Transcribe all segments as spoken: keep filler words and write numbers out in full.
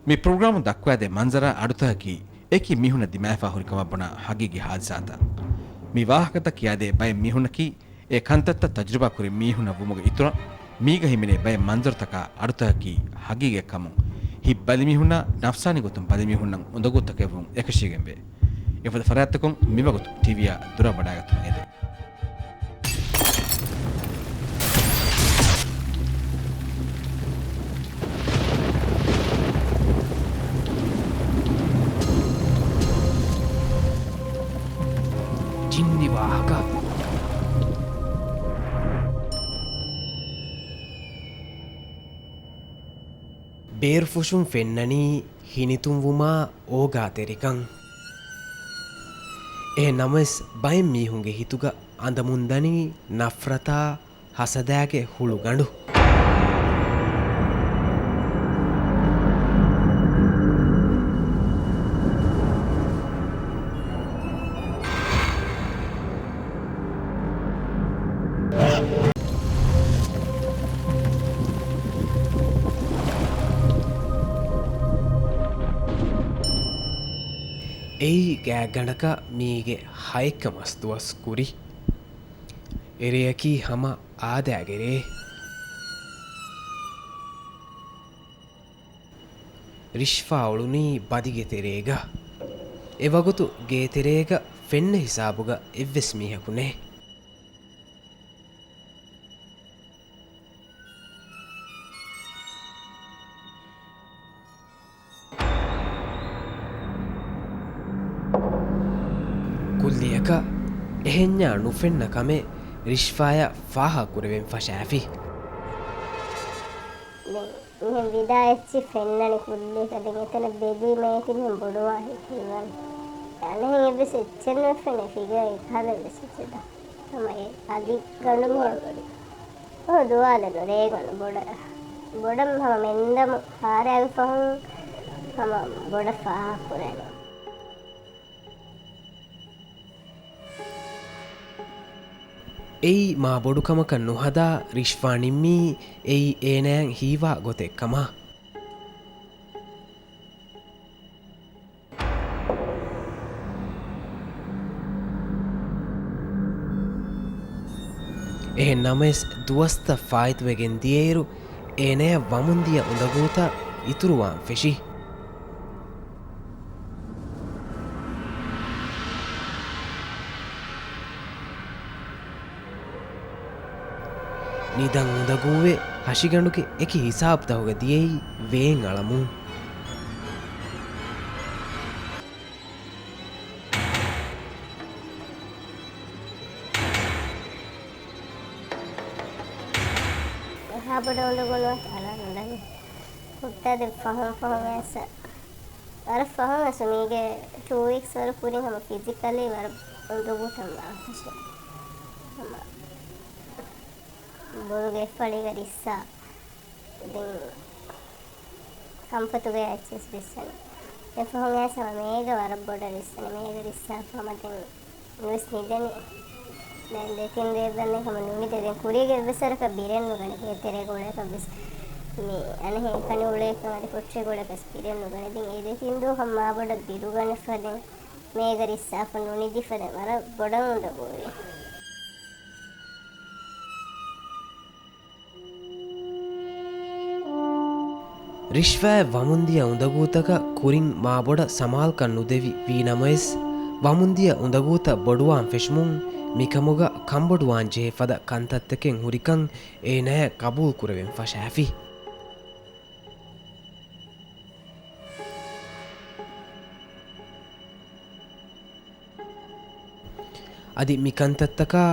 މި ޕްރޮގްރާމުން ދައްކަވާދޭ މަންޒަރާ އަޑުތަކަކީ އެކި މީހުނަށް ދިމާވެފާ ހުރި ކަމަށް ބުނާ ހަގީގީ ހާދިސާތައް. މި ވާހަކަތައް ކިޔާދޭ ބައެއް މީހުންނަކީ އެ ކަންތައްތައް ތަޖުރިބާ ކުރި މީހުންނަށް ވުމުގެ އިތުރަށް، މީގަ ހިމެނޭ ބައެއް މަންޒަރުތަކާ އަޑުތަކަކީ ހަގީގަތް ކަމުން، ހިތް ބަލިމީހުންނާ ނަފްސާނީ ގޮތުން ބަލިމީހުންނަށް އުނދަގޫތަކެއްވުން އެކަށީގެންވޭ. އެފަދަ ފަރާތްތަކުން މިވަގުތު ޓީވީއާ ދުރަށް ވަޑާގަތުމަށް އެދެން. ޖިންނި ވާހަކަ. ބޭރުފުށުން ފެންނަނީ ހިނިތުންވުމާ އޯގާތެރިކަން. އެހެން ނަމަވެސް، ބައެއް މީހުންގެ ހިތުގަ އަނދަމުންދަނީ ނަފްރަތާ، ހަސަދާގެ ހުޅުގަނޑު. އެއީ ގާތްގަނޑަކަށް މީގެ ހައެއްކަ މަސްދުވަސް ކުރި. އެރެއަކީ ހަމަ އާދައިގެ ރޭ. ރިޝްފާ އުޅުނީ ބަދިގެ ތެރޭގަ. އެވަގުތު ގޭތެރޭގަ ފެންނަ ހިސާބުގަ އެއްވެސް މީހަކު ނެތް. ކުއްލިއަކަށް އެހެންޏާ ނުފެންނަ ކަމެއް ރިޝްފާޔަށް ފާހަގަކުރެވެން ފަށާފި. ދެން މިހެން ވިދާ އެއްޗި ފެންނަނީ ކުއްލިއަކަށް. ދެން އެތަނަށް ބެލީމަ އޭތި މިހެން ބޮޑުވާ ހިތް ހިތްވަނީ. އަނެއްހެން އެއްވެސް އެއްޗެއް ނުފެނޭ ފިގަރެއް އެކަހަލަ އެއްވެސް އެއްޗެއް ދާ. ހަމަ އެ އަލި ގަނޑު މިހެން ބޮޑު. އޯ ދުވާލެއް ނު ރޭގަނޑު ބޮޑަށް. ބޮޑަށް ހަމަ މެންދަމު ފާރާގެ ފަހުން ހަމަ ބޮޑަށް ފާހަގަ ކުރޭނެ. އެއީ މާ ބޮޑު ކަމަކަށް ނުހަދާ ރިޝްފާ ނިންމީ އެއީ އޭނާއަށް ހީވާ ގޮތެއް ކަމަށް. އެހެން ނަމަވެސް، ދުވަސްތައް ފާއިތުވެގެން ދިޔައިރު، އޭނަޔަށް ވަމުންދިޔަ އުނދަގޫތައް އިތުރުވާން ފެށި. ނިދަން އުނދަގޫވެ، ހަށިގަނޑުގެ އެކި ހިސާބުތަކުގަ ދިޔައީ ވޭން އަޅަމުން. އެހާ ބޮޑަށް އުނދަގޫ ނުވަތަ އަޅާ ނުލަނީ. ހުއްޓާ ދެން ފަހުން ފަހުން އައިސް ވަރަށް ފަހުން އައިސް މީގެ ޓޫ ވީކްސް ވަރު ކުރިން ހަމަ ފިޒިކަލީ ވަރަށް އުނދަގޫތައް ވާކަށެއް. ހަމަ ބޮލުގެ ފަޅިގަ ރިއްސާ. ދެން ކަންފަތުގައި އެއްޗެސް ރިއްސަނީ. ދެން ފަހުން އައިސް ހަމަ މޭގަ ވަރަށް ބޮޑަށް ރިއްސަނީ. މޭގަ ރިއްސާފަ ހަމަ ދެން ނުވެސް ނިދެނީ. ދެން ދެތިން ރޭއްވަންދެން ހަމަ ނުނިދޭ. ދެން ކުރީގެ އެއްވެސް ވަރަކަށް ބިރެއް ނުގަނެ. ގޭތެރޭގަ އުޅޭކަށް ވެސް މި އަނެއްހެން އެކަނި އުޅޭކަން އަދި ކޮޓަރީގަ އުޅޭކަސް ބިރެއް ނުގަނެ. ދެން އެ ދެތިން ދުވަހު ހަމަ މާބޮޑަށް ބިރުގަނެފަ ދެން މޭގަ ރިއްސާފަ ނުނިދިފަ ދެން ވަރަށް ބޮޑަށް އުނދަގޫވި. ރިޝްފާއަށް ވަމުންދިޔަ އުނދަގޫތަކަށް ކުރިން މާބޮޑަށް ސަމާލުކަން ނުދެވި ވީނަމަވެސް، ވަމުންދިޔަ އުނދަގޫތައް ބޮޑުވާން ފެށުމުން މިކަމުގަ ކަންބޮޑުވާން ޖެހޭ ފަދަ ކަންތައްތަކެއް ހުރިކަން އޭނާއަށް ޤަބޫލުކުރެވެން ފަށާފި. އަދި މި ކަންތައްތަކާ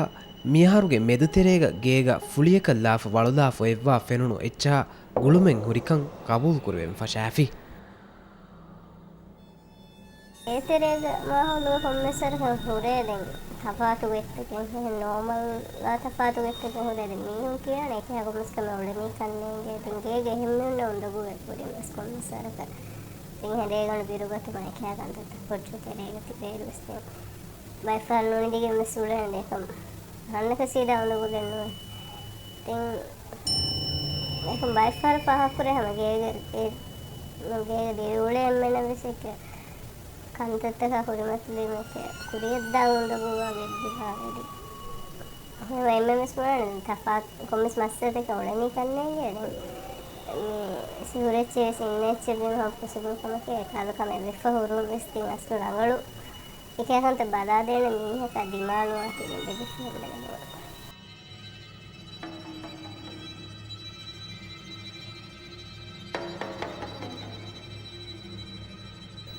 މިއަހަރުގެ މެދުތެރޭގަ ގޭގަ ފުޅިއަކަށް ލާފަ ވަޅުލާފަ އޮތްވާ ފެނުނު އެއްޗާ ގުޅުމެއް ހުރިކަން ޤަބޫލުކުރެވެން ފަށާފި. ގޭތެރޭގަ މާހައުލުގަ ކޮންމެސް ވަރަކަށް ހުރޭ ދެން ތަފާތު ގޮތްތަކެއް، އެހެން ނޯމަލްއާ ތަފާތު ގޮތްތަކެއް ހުރޭ. ދެން މީހުން ކިޔާނެ އެކިހާ ކޮންމެސް ކަމެއް އުޅެނީ ކަންނޭނގެ. ދެން ގޭގެ އެހެންމެންނަށް އުނދަގޫވެ ކުރިން ވެސް ކޮންމެސް ވަރަކަށް. ދެން އެހެން ރޭގަނޑު ބިރުގަތުމަށް އެކިހާ ކަންތައްތައް ކޮޓަރި ތެރޭގަ ތިބޭއިރު ވެސް ދެން ބައެއް ފަހަރު ނުނިދިގެން ވެސް އުޅޭނެ. އެކަމް ހަންނަކަށް ސީދާ އުނދަގޫލެއް ނުވޭ. ދެން އެކަމް ބައެއް ފަހަރު ފާހަގަކުރޭ ހަމަ ގޭގެ އެ ގޭގަ ދިރިއުޅޭ އެންމެނަށް ވެސް އެކެ ކަންތައްތަކާ ކުރިމަތިލީމަ އެކެ ކުރިއަށްދާ އުނދަގޫވާ ވެއްދިފާވެރި. އެހެންވެ އެންމެން ވެސް ބުނާނެ ތަފާތު ކޮންމެސް މައްސަލަތަކެއް އުޅެނީ ކަންނޭނގެ. ދެން މި ސިހުރެއްޗެއް ވެސް އިންނަ އެއްޗެއް ވީމަ ހަމަ ޕޮސިބަލް ކަމެކޭ އެކަހަލަ ކަމެއް ވެފަ ހުރުން ވެސް ތިން އަސްލު ރަނގަޅު އެކޭ ކަންތައް ބަލާދޭނެ މީހަކާ ދިމާލުވާތީ ދެން ދެބިސް ހެންނަނީ.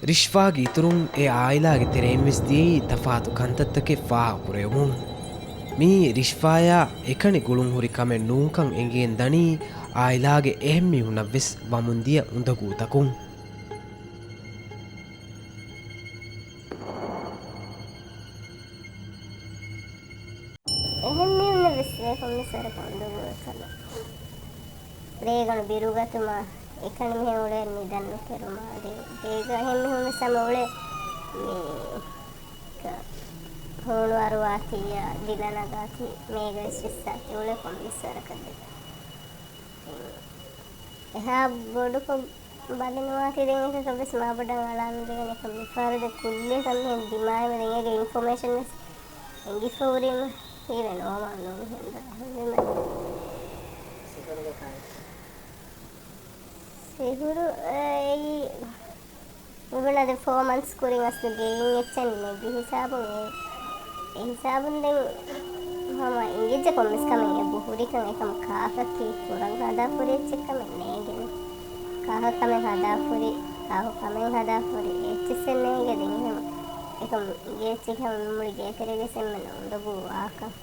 ރިޝްފާގެ އިތުރުން އެ އާއިލާގެ ތެރެއިން ވެސް ދިޔައީ ތަފާތު ކަންތައްތަކެއް ފާހަގަކުރެވުމުން. މިއީ ރިޝްފާޔާ އެކަނި ގުޅުންހުރި ކަމެއް ނޫންކަން އެނގޭން ދަނީ އާއިލާގެ އެހެން މީހުންނަށް ވެސް ވަމުން ދިޔަ އުނދަގޫތަކުން. އެހެން މީހުންނަށް ވެސް ވޭ ކޮންމެސް ވަރަކަށް އުނދަގޫވެފަ. ރޭގަނޑު ބިރުގަތުމާ އެކަނި މީހެއް އުޅޭ ނިދަން ނުކެރުމާ ދެން ރޭގަ އެހެން މީހުން ވެސް ހަމަ އުޅޭ މި ކަ-، ހޫނު އަރުވާތީ ދިލަ ނަގާތީ މޭގަ ވެސް ވިއްސާތީ އުޅޭ ކޮންމެސް ވަރަކަށް ދެން. އެހާ ބޮޑުކޮށް ބަލި ނުވާތީ ދެން އެކަކަށް ވެސް މާބޮޑަށް އަޅާނުދެވޭނެ ކަން މިފަހަރު ދެން ކުއްލި ކަން މިހެން ދިމާވެ ދެން އޭގެ އިންފޮމޭޝަން ވެސް އެނގިފަ ހުރީމަ ހީވެ ނޯމާލް ނޫން ހެންދާ ހެންވީމަ. ސިހުރު، އެއީ، މިބުނާ ދެން ފޯ މަންތްސް ކުރިން އަސްލު ގެއިން އެއްޗެއް ނެގި ހިސާބުން އެ، އެ ހިސާބުން ދެން ހަމަ އިނގިއްޖެ ކޮންމެސް ކަމެއް އެބަ ހުރިކަން އެކަމަ ކާކަކީ ކުރަން ހަދާފުރި އެއްޗެއް ކަމެއް ނޭނގެނެ. ކާކަށް ކަމެއް ހަދާފުރި، ކާކު ކަމެއް ހަދާފުރި އެއްޗިއްސެއް ނޭނގެ ދެން އެހެން އެކަމަ އިނގޭ އެއްޗެއް ހަމަ މުޅި ގޭތެރޭގެ ސެމްމެން އުނދަގޫ ވާކަން.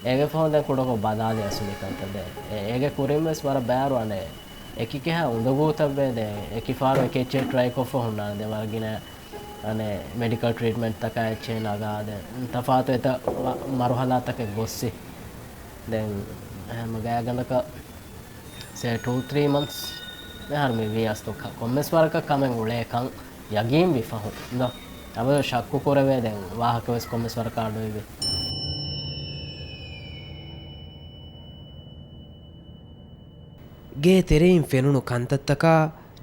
އޭގެ ފަހުން ދެން ކުޑަކޮށް ބަލާލި އަސުލީ ކަންތައް ދެން. އޭ، އޭގެ ކުރިން ވެސް ވަރަށް ބައިވަރު އަނެއް އެކި ކިހާ އުނދަގޫތައްވޭ ދެން. އެކި ފަހަރު އެކި އެއްޗެއް ޓްރައި ކޮށްފަ ހުންނާނެ ދެން ވަރަށް ގިނަ އަނެއް މެޑިކަލް ޓްރީޓްމެންޓްތަކާ އެއްޗެއް ނަގާ ދެން ތަފާތު އެތައް މަ-، މަރުހަލާތަކެއް ގޮއްސި. ދެން ހަމަ ގާތްގަނޑަކަށް ސޭ ޓޫ ތްރީ މަންތްސް މިހާރު މި ވީ އަސްލު ކަ-، ކޮންމެސް ވަރަކަށް ކަމެއް އުޅޭކަން ޔަގީންވި ފަހުން ދޯ؟ އަބަދު ޝައްކު ކުރެވޭ ދެން ވާހަކަ ވެސް ކޮންމެސް ވަރަކަށް އަޑުއިވި. ގޭ ތެރެއިން ފެނުނު ކަންތައްތަކާ،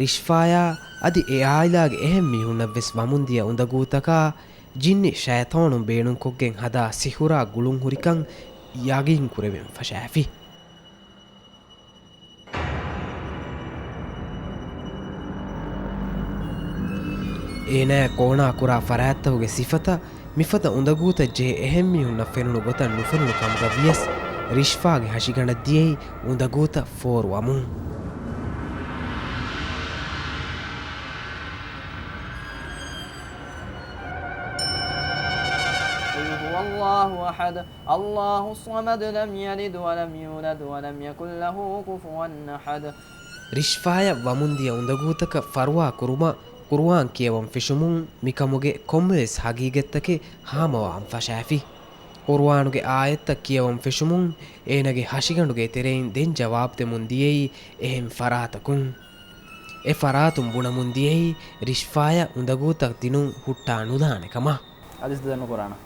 ރިޝްފާޔާ އަދި އެ އާއިލާގެ އެހެން މީހުންނަށް ވެސް ވަމުންދިޔަ އުނދަގޫތަކާ، ޖިންނި ޝައިޠާނުން ބޭނުންކޮށްގެން ހަދާ ސިހުރާ ގުޅުންހުރިކަން ޔަގީން ކުރެވެން ފަށާފި. އޭނާ ކޯނާ ކުރާ ފަރާތްތަކުގެ ސިފަތައް މިފަދަ އުނދަގޫތައް ޖެހޭ އެހެން މީހުންނަށް ފެނުނު ގޮތަށް ނުފެނުނު ކަމުގަ ވިޔަސް، ރިޝްފާގެ ހަށިގަނޑަށް ދިޔައީ އުނދަގޫތައް ފޯރުވަމުން. قل هو الله أحد، الله الصمد، لم يلد ولم يولد، ولم يكن له كفوا أحد. ރިޝްފާޔަށް ވަމުންދިޔަ އުނދަގޫތަކަށް ފަރުވާ ކުރުމަށް ޤުރުއާން ކިޔަވަން ފެށުމުން މިކަމުގެ ކޮންމެވެސް ހަގީގަތްތަކެއް ހާމަވާން ފަށާފި. ޤުރުއާނުގެ އާޔަތްތައް ކިޔަވަން ފެށުމުން އޭނަގެ ހަށިގަނޑުގެ ތެރެއިން ދެން ޖަވާބުދެމުން ދިޔައީ އެހެން ފަރާތަކުން. އެ ފަރާތުން ބުނަމުން ދިޔައީ ރިޝްފާޔަށް އުނދަގޫތައް ދިނުން ހުއްޓާ ނުލާނެ ކަމަށް. އަދިސް ދެން ނުކުރާނަ.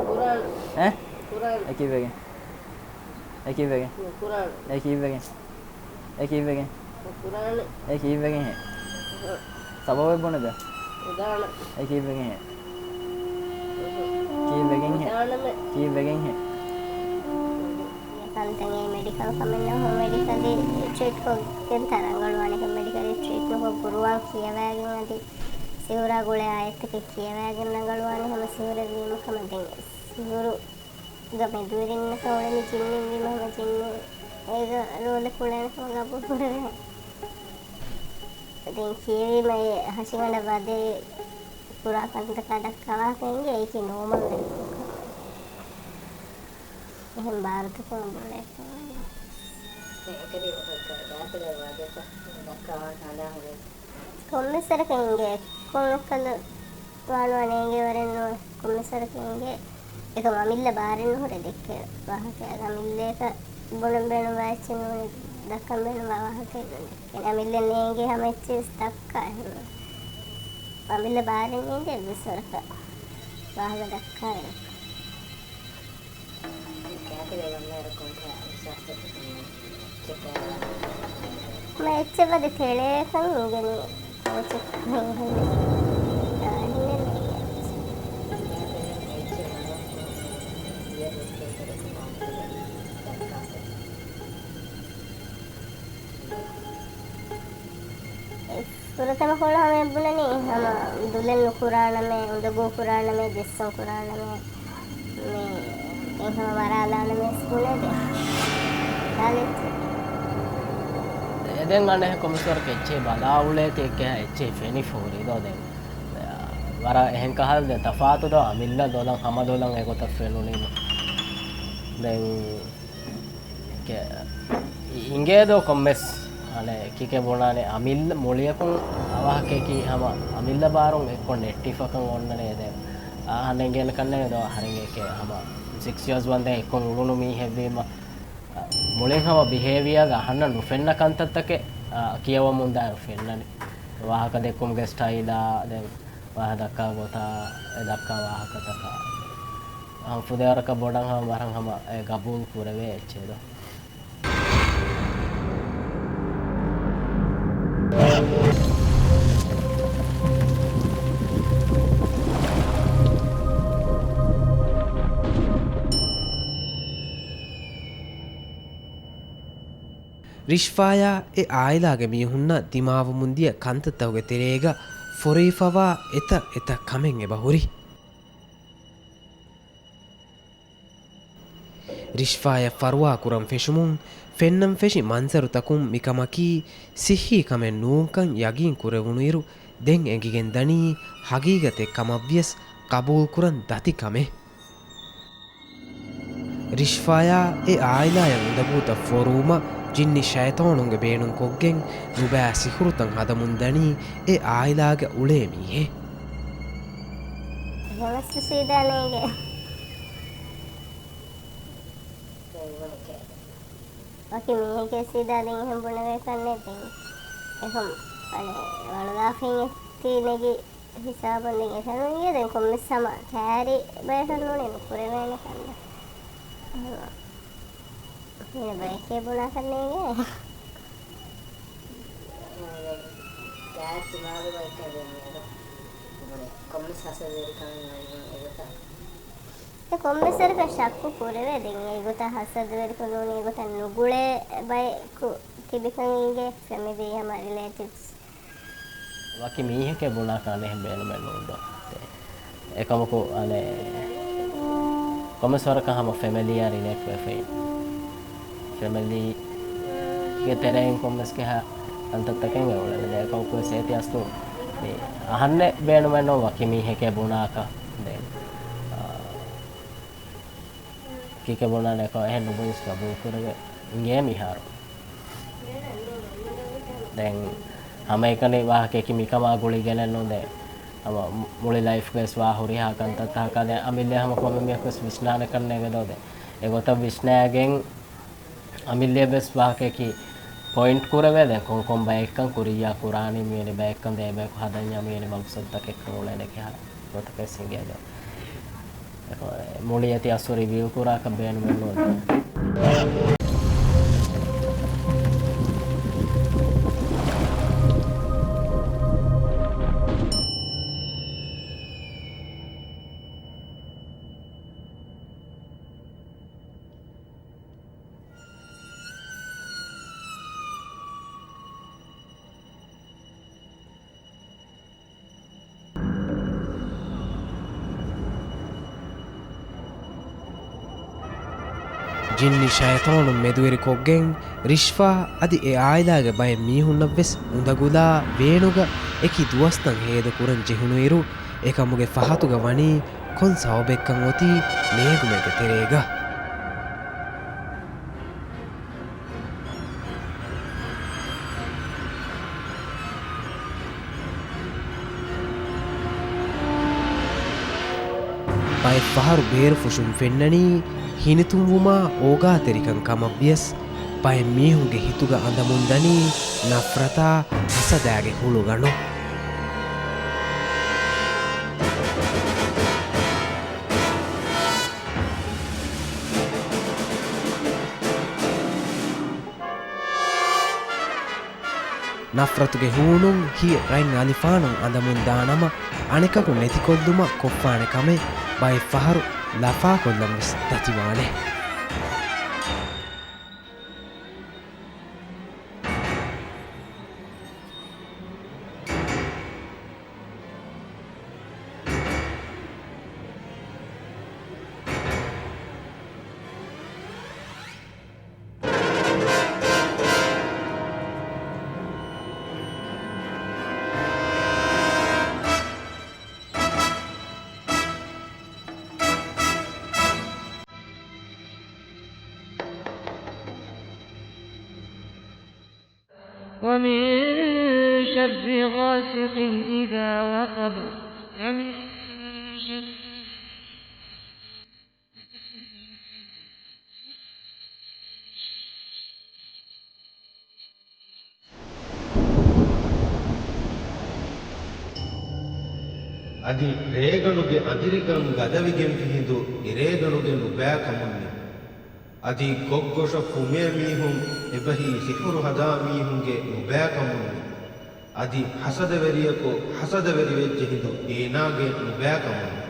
ކުރާނަ. އެ؟ ކުރާނަ. އެ ކީއްވެގެން؟ އެ ކީއްވެގެން؟ ނުކުރާނަ. އެ ކީއްވެގެން؟ އެ ކީއްވެގެން؟ ނުކުރާނަ. އެ ކީއްވެގެން ހޭ؟ ސަބަބެއް ބުނެދޭ. ނުދާނަ. އެ ކީއްވެގެން ހޭ؟ ކީއްވެގެން ހޭ؟ ނުދާނަމެ. ކީއްވެގެން ހޭ؟ ކަންތައް މެޑިކަލް ކަމެއް ނޫން، މެޑިކަލީ ޓްރީޓް ކޮށްގެން ތަ ރަނގަޅުވާނެ ކަމެއް، މެޑިކަލީ ޓްރީޓް ނުކޮށް ޤުރުއާން ކިޔަވައިގެން އަދި ސިހުރާ ގުޅޭ އާޔަތްތަކެއް ކިޔަވައިގެން ރަނގަޅުވާނެ ހަމަ ސިހުރެއް ވީމަ ކަމަށް. ދެން ސިހުރުގަ މެދުވެރިންނަކަށް އުޅެނީ ޖިންނިން ވީމަ ހަމަ ޖިންނި އޭގަ ރޯލެއް ކުޅޭނެ ކަމަށް ގަބޫލު ކުރެވޭ. ދެން ކިޔެވީމަ އެ ހަށިގަނޑަށް ވަދެ ކުރާ ކަންތަކާ ދައްކަވާކަށް އެނގޭ އެއީކީ ނޯމަލް އެއްކޮށް ކަމެއް. އެހެން ބާރުތަކުން ބުނެފަ ވަނީ. ދެން އެކަލޭ އޮތަށް ދާތިލެއް ވަދެފަ ދައްކަވާ ކަންދާ ހުރޭ. ކޮންމެސް ވަރަކަށް އިނގޭ ކޮންކަލަ ވާނުވާ ނޭނގޭ ވަރެއް ނޫން. ކޮންމެސް ވަރަކަށް އިނގޭ އެކަމް އަމިއްލަ ބާރެއް ނުހުރޭ ދެއްކޭ ވާހަކައެއް. އަމިއްލައަކަށް ބުނަން ބޭނުންވާ އެއްޗެއް ނޫނީ ދައްކަން ބޭނުންވާ ވާހަކައެއް ނޫނީ. އެ އަމިއްލަ ނޭނގޭ ހަމަ އެއްޗެއް ވެސް ދައްކާ އެހެން. އަމިއްލަ ބާރެއް ނޭނގޭ އެއްވެސް ވަރަކަށް ވާހަކަ ދައްކާ އެއް. ދާތިލެއް ވަންނައިރު ކޮންކަހަލަ އިޙްސާސްތަކެއް ހުންނަނީ؟ އެއްޗެއް ކައިވާން. އެއްޗެއް ވަދެ ތެޅޭކަން އިނގެނީ ކޯޗެއް ކަމެއް ހެންނެ. އާ، ހެންނެ ނޭނގެ. ފުރަތަމަ ކޮޅު ހަމަ ބުނަނީ، ހަމަ ދުލެއް ނުކުރާނަމޭ، އުނދަގޫ ކުރާނަމޭ، ޖެއްސުން ކުރާނަމޭ. މި އެހެން ހަމަ މަރާލާނަމޭ ސްކޫލެއް ދެން. ދާލެއްޗެއް. އެ ދެން އަނެއް ކޮމިސް ވަރަކަށް އެއްޗެހި ބަލާ އުޅޭތީ އެއްކެހާ އެއްޗެހި ފެނިފަ ހުރީ ދޯ ދެން. ވަރަށް އެހެން ކަހަލަ ދެން ތަފާތު ދޯ އަމިއްލަ ދޮލަށް ހަމަ ދޮލަށް އެގޮތަށް ފެނުނީމަ. ދެން ކެ-، އިނގޭ ދޯ ކޮންމެސް އަނެއް ކިކެ ބުނާނެ އަމިއްލަ މުޅިއަކުން އަވަހަކަކީ ހަމަ އަމިއްލަ ބާރުން އެއްކޮށް ނެއްޓިފަކަން އޮންނަނޭ ދެން. އަހަންނަށް އިނގޭނެ ކަންނޭނގެ ދޯ އަހަރެންގެ ކެ ހަމަ ސިކްސް ޔިއަރސް ވަންދެން އެއްކޮށް އުޅުނު މީހެއްވީމަ، މުޅިން ހަމަ ބިހޭވިއާގަ އަހަންނަށް ނުފެންނަ ކަންތައްތަކެއް، އާ، ކިޔަވަމުންދާއިރު ފެންނަނީ. ވާހަކަ ދެއްކުމުގެ ސްޓައިލާ، ދެން ވާހަކަ ދައްކާ ގޮތާ، އެ ދައްކާ ވާހަކަތަކާ. އާ، ފުދޭވަރަކަށް ބޮޑަށް ހަމަ ވަރަށް ހަމަ އެ ގަބޫލު ކުރެވޭ އެއްޗެއް ދޯ. ރިޝްފާޔާ އެ އާއިލާގެ މީހުންނަށް ދިމާވަމުން ދިޔަ ކަންތައްތަކުގެ ތެރޭގަ ފޮރުވިފަވާ އެތައް އެތައް ކަމެއް އެބަ ހުރި. ރިޝްފާޔަށް ފަރުވާ ކުރަން ފެށުމުން ފެންނަން ފެށި މަންޒަރުތަކުން މިކަމަކީ ސިއްހީ ކަމެއް ނޫންކަން ޔަގީން ކުރެވުނުއިރު، ދެން އެނގިގެން ދަނީ ހަގީގަތެއް ކަމަށްވިޔަސް ޤަބޫލުކުރަން ދަތި ކަމެއް. ރިޝްފާޔާ އެ އާއިލާޔަށް އުނދަގޫތައް ފޯރުވުމަށް ޖިންނި ޝައިޠާނުންގެ ބޭނުންކޮށްގެން ނުބައި ސިހުރުތައް ހަދަމުން ދަނީ އެ އާއިލާގަ އުޅޭ މީހެއް. ހެމަސް ސީދާ ނޭނގެ. ވަކި މީހެކޭ ސީދާ ދެން އެހެން ބުނެވޭ ކަންނޭ ދެން. އެހެން އަނެއް ވަޅުލާފައި އެތީ ނެގި ހިސާބުން ދެން އެތަނުން އިނގޭ ދެން ކޮންމެސް ހަމަ ކައިރި ބަޔަކަށް ނޫނީ ނުކުރެވޭނެ ކަންނޭ. އެހެން ބަޔެކޭ ބުނާ ކަންނޭނގެ. ކައިރި ދިމާވި ބަޔަކަށް ދެން އެ ކޮންމެސް ހަސަދަވެރިކަމެއް ނޫނީ އެގޮތަށް. އެ ކޮންމެސް ވަރަކަށް ޝައްކު ކުރެވޭ. ދެން އެގޮތަށް ހަސަދަވެރިކަން ނޫނީ އެގޮތަށް ނުގުޅޭ ބަޔަކު ތިބިކަން އިނގޭ ފެމިލީ ހަމަ ރިލޭޓިވްސް. ވަކި މީހެކޭ ބުނާކަން އެހެން ބޭނުމެއް ނޫން ދޯ. އެކަމަކު އަނެއް ކޮންމެސް ވަރަކަށް ހަމަ ފެމިލީއާ ރިލޭޓް ވެފައި. ފެމިލީގެ ތެރެއިން ކޮންމެސް ކިހާ ކަންތައްތަކެއް އެ އުޅެނީ. ދެން އެކަމަކު ވެސް އޭތި އަސްލު މި އަހަންނެއް ބޭނުމެއް ނޫން ވަކި މީހެކޭ ބުނާކަށް. ދެން، އާ، ކިކެ ބުނާނެ އެކަމަށް އެހެން ނުބުނިސް ގަބޫލު ކުރެވޭ އިނގޭ މިހާރު. ދެން ހަމައެކަނި ވާހަކައަކީ މިކަމާ ގުޅިގެނެއް ނޫން. ދެން ހަމަ މުޅި ލައިފްގަވެސް ވާ ހުރިހާ ކަންތައްތަކަކާ ދެން އަމިއްލަ ހަމަ ކޮންމެ މީހަކުވެސް ވިސްނާނެ ކަންނޭނގެ ދޯ. ދެން އެގޮތަށް ވިސްނާގެން އަމިއްލަ ވެސް ވާހަކައަކީ ޕޮއިންޓް ކުރެވޭ. ދެން ކޮން ކޮން ބައެއްކަން ކުރިއްޔާ ކުރާނީ މިވެނި ބައެއްކަން ދޭ ބަޔަކު ހަދަންޏާ މިވެނި މަގުސަދުތަކެއްކަން އުޅޭނެ ކިހާ ގޮތަކަށް ވެސް އިނގޭ ދޯ. މުޅި އޭތި އަސްލު ރިވިއު ކުރާކަށް ބޭނުމެއް ނޫން. ޖިންނި ޝައިޠާނުން މެދުވެރިކޮށްގެން ރިޝްފާ އަދި އެ އާއިލާގެ ބައެއް މީހުންނަށްވެސް އުނދަގުލާ ވޭނުގަ އެކި ދުވަސްތައް ހޭދަކުރަން ޖެހުނުއިރު، އެކަމުގެ ފަހަތުގަ ވަނީ ކޮން ސަބަބެއްކަން އޮތީ ނޭނގުމެއްގެ ތެރޭގަ. ބައެއް ފަހަރު ބޭރުފުށުން ފެންނަނީ ހިނިތުންވުމާ އޯގާތެރިކަން ކަމަށްވިޔަސް، ބައެއް މީހުންގެ ހިތުގަ އަނދަމުންދަނީ ނަފްރަތާ ހަސަދާގެ ހުޅުގަނޑު. ނަފްރަތުގެ ހޫނުން ހިތް ރަތް އަލިފާނު އަނދަމުން ދާނަމަ، އަނެކަކު ނެތިކޮށްލުމަށް ކޮށްފާނެ ކަމެއް ބައެއް ފަހަރު ލަފާކޮށްލަން ވެސް ދަތިވާނެ. ومن شر غاسق إذا وقب. ومن شر އަދި ރޭގަނޑުގެ އަނދިރިކަން ގަދަވިގެންފި ހިނދު އެރޭގަނޑުގެ ނުބައިކަމުންނެ. އަދި ކޮށްގޮށަށް ފުމޭ މީހުން އެބަހީ ސިހުރު ހަދާ މީހުންގެ ނުބައިކަމުންނެ. އަދި ހަސަދަވެރިޔަކު ހަސަދަވެރިވެއްޖެ ހިނދު އޭނާގެ ނުބައިކަމުންނެ.